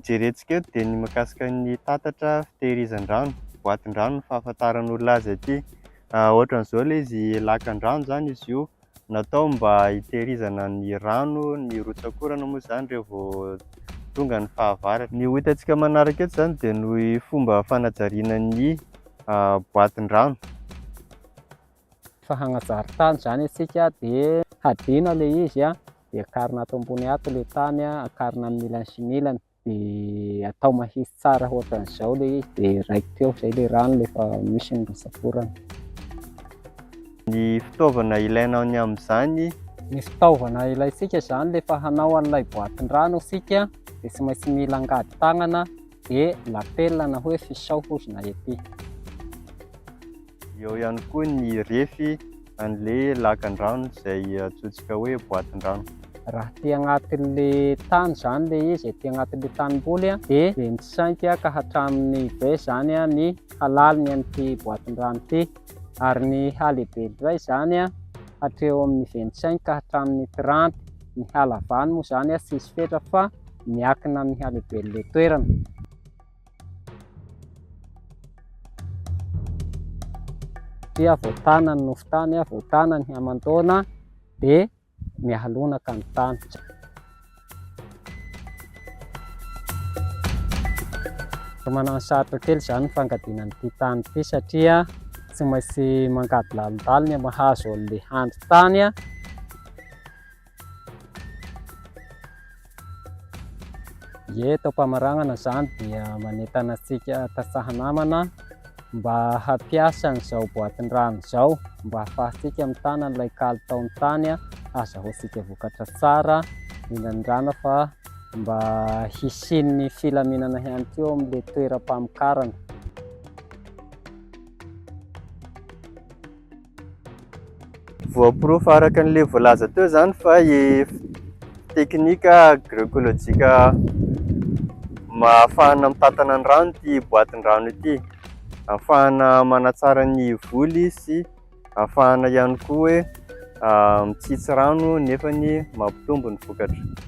jerentsika eto dia ny mahakasika ny tatatra fitehirizan-drano, boatin-drano ny fahafantaran'olona azy aty. Ohatran'izao ilay izy lakan-drano izany izy io, natao mba hitehirizana ny rano, ny rotsak'orana moa izany rehefa vao tonga ny fahavaratra. Ny ho hitantsika manaraka eto izany dia ny fomba fanajariana ny boatin-drano. Fa hagnajary tany zany isika dia hadina le izy dia akarina ato ambony ato le tany, akarina amin'ny ilany sy ny ilany dia atao mahitsy tsara ohatran'izao le izy dia raikitra eo zay le rano rehefa misy ny rotsakorana. Ny fitaovana ilaina ny amin'izany. Ny fitaovana ilaintsika zany rehefa hanao an'ilay boatin-drano isika dia tsy maintsy mila angady tagnana dia lapelina na hoe fisao hozy na ety. Eo ihany koa ny refy an'ilay lakan-drano izay antsointsika hoe boatin-drano. Raha aty agnatin'le tany zany le izy, aty agnatin'le tanimboly dia 25 ka hatramin'ny 20 zany ny halaliny an'ity boatin-drano ity ary ny halehibeny indray zany hatreo amin'ny 25 ka hatramin'ny 30, ny halavany moa zany tsisy fetra fa miankina amin'ny halehiben'le toerana. Satria voatana ny nofon-tany, voatana ny hamandoana dia mihalonaka ny tany. Manano sarotra kely izany ny fangadiana an'ity tany ity satria tsy maintsy mangady lalindalina mahazo an'ilay handrin-tany. Ie, eto am-pamaranana izany dia manentana antsika tantsaha namana mba hampiasa an'izao boatin-drano izao mba hahafahantsika mitana an'ilay kalitaon'ny tany hahazahoantsika vokatra tsara, indrindrana fa mba hisian'ny filaminana ihany koa eo amin'ilay toeram-pamokarana. Voaporofo araka an'ilay voalaza teo izany fa teknika agroekolojika ahafahana mitantana ny rano ity boatin-drano ity. Ahafahana manatsara ny voly sy ahafahana ihany koa hoe mitsitsy rano nefany mampitombo ny vokatra.